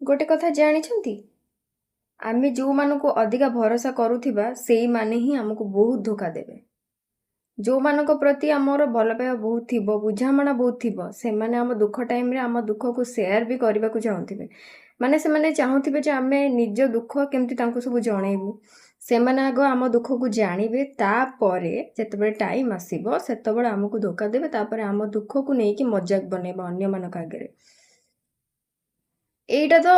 ଗୋଟେ କଥା ଜାଣିଛନ୍ତି, ଆମେ ଯେଉଁମାନଙ୍କୁ ଅଧିକା ଭରସା କରୁଥିବା ସେଇମାନେ ହିଁ ଆମକୁ ବହୁତ ଧୋକା ଦେବେ। ଯେଉଁମାନଙ୍କ ପ୍ରତି ଆମର ଭଲ ପାଇବା ବହୁତ ଥିବ, ବୁଝାମଣା ବହୁତ ଥିବ, ସେମାନେ ଆମ ଦୁଃଖ ଟାଇମ୍ରେ ଆମ ଦୁଃଖକୁ ସେୟାର ବି କରିବାକୁ ଚାହୁଁଥିବେ। ମାନେ ସେମାନେ ଚାହୁଁଥିବେ ଯେ ଆମେ ନିଜ ଦୁଃଖ କେମିତି ତାଙ୍କୁ ସବୁ ଜଣେଇବୁ। ସେମାନେ ଆଗ ଆମ ଦୁଃଖକୁ ଜାଣିବେ, ତାପରେ ଯେତେବେଳେ ଟାଇମ୍ ଆସିବ ସେତେବେଳେ ଆମକୁ ଧୋକା ଦେବେ। ତାପରେ ଆମ ଦୁଃଖକୁ ନେଇକି ମଜାକ ବନେଇବେ ଅନ୍ୟମାନଙ୍କ ଆଗରେ। ଏଇଟା ତ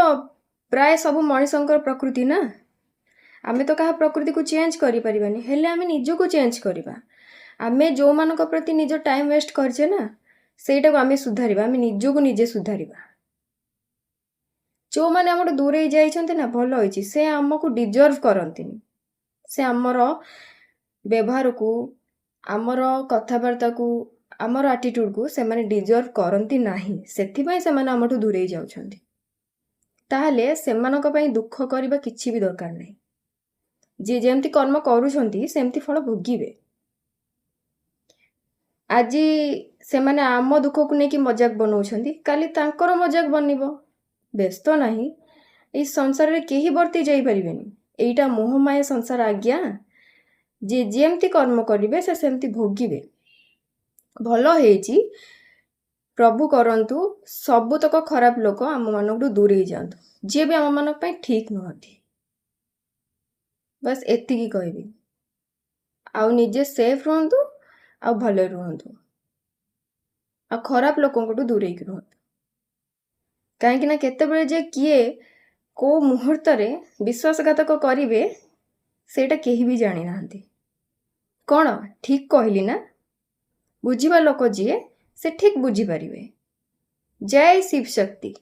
ପ୍ରାୟ ସବୁ ମଣିଷଙ୍କର ପ୍ରକୃତି ନା। ଆମେ ତ କାହା ପ୍ରକୃତିକୁ ଚେଞ୍ଜ କରିପାରିବାନି, ହେଲେ ଆମେ ନିଜକୁ ଚେଞ୍ଜ କରିବା। ଆମେ ଯେଉଁମାନଙ୍କ ପ୍ରତି ନିଜ ଟାଇମ୍ ୱେଷ୍ଟ କରିଛେ ନା, ସେଇଟାକୁ ଆମେ ସୁଧାରିବା। ଆମେ ନିଜକୁ ନିଜେ ସୁଧାରିବା। ଯେଉଁମାନେ ଆମଠୁ ଦୂରେଇ ଯାଇଛନ୍ତି ନା, ଭଲ ହେଇଛି। ସେ ଆମକୁ ଡିଜର୍ଭ କରନ୍ତିନି। ସେ ଆମର ବ୍ୟବହାରକୁ, ଆମର କଥାବାର୍ତ୍ତାକୁ, ଆମର ଆଟିଟ୍ୟୁଡ଼କୁ ସେମାନେ ଡିଜର୍ଭ କରନ୍ତି ନାହିଁ। ସେଥିପାଇଁ ସେମାନେ ଆମଠୁ ଦୂରେଇ ଯାଉଛନ୍ତି। ତାହେଲେ ସେମାନଙ୍କ ପାଇଁ ଦୁଃଖ କରିବା କିଛି ବି ଦରକାର ନାହିଁ। ଯିଏ ଯେମିତି କର୍ମ କରୁଛନ୍ତି, ସେମିତି ଫଳ ଭୋଗିବେ। ଆଜି ସେମାନେ ଆମ ଦୁଃଖକୁ ନେଇକି ମଜାକ ବନଉଛନ୍ତି, କାଲି ତାଙ୍କର ମଜାକ ବନିବ। ବ୍ୟସ୍ତ ନାହିଁ। ଏଇ ସଂସାରରେ କେହି ବର୍ତ୍ତି ଯାଇପାରିବେନି। ଏଇଟା ମୋହମାୟା ସଂସାର ଆଜ୍ଞା। ଯିଏ ଯେମିତି କର୍ମ କରିବେ, ସେ ସେମିତି ଭୋଗିବେ। ଭଲ ହେଇଛି। ପ୍ରଭୁ କରନ୍ତୁ ସବୁତକ ଖରାପ ଲୋକ ଆମମାନଙ୍କଠୁ ଦୂରେଇ ଯାଆନ୍ତୁ, ଯିଏ ବି ଆମମାନଙ୍କ ପାଇଁ ଠିକ୍ ନୁହନ୍ତି। ବାସ୍, ଏତିକି କହିବି। ଆଉ ନିଜେ ସେଫ୍ ରୁହନ୍ତୁ ଆଉ ଭଲରେ ରୁହନ୍ତୁ ଆଉ ଖରାପ ଲୋକଙ୍କଠୁ ଦୂରେଇକି ରୁହନ୍ତୁ। କାହିଁକି ନା କେତେବେଳେ ଯେ କିଏ କେଉଁ ମୁହୂର୍ତ୍ତରେ ବିଶ୍ୱାସଘାତକ କରିବେ, ସେଇଟା କେହି ବି ଜାଣିନାହାନ୍ତି। କ'ଣ ଠିକ୍ କହିଲି ନା? ବୁଝିବା ଲୋକ ଯିଏ, ସେ ଠିକ୍ ବୁଝିପାରିବେ। ଜୟ ଶିବ ଶକ୍ତି।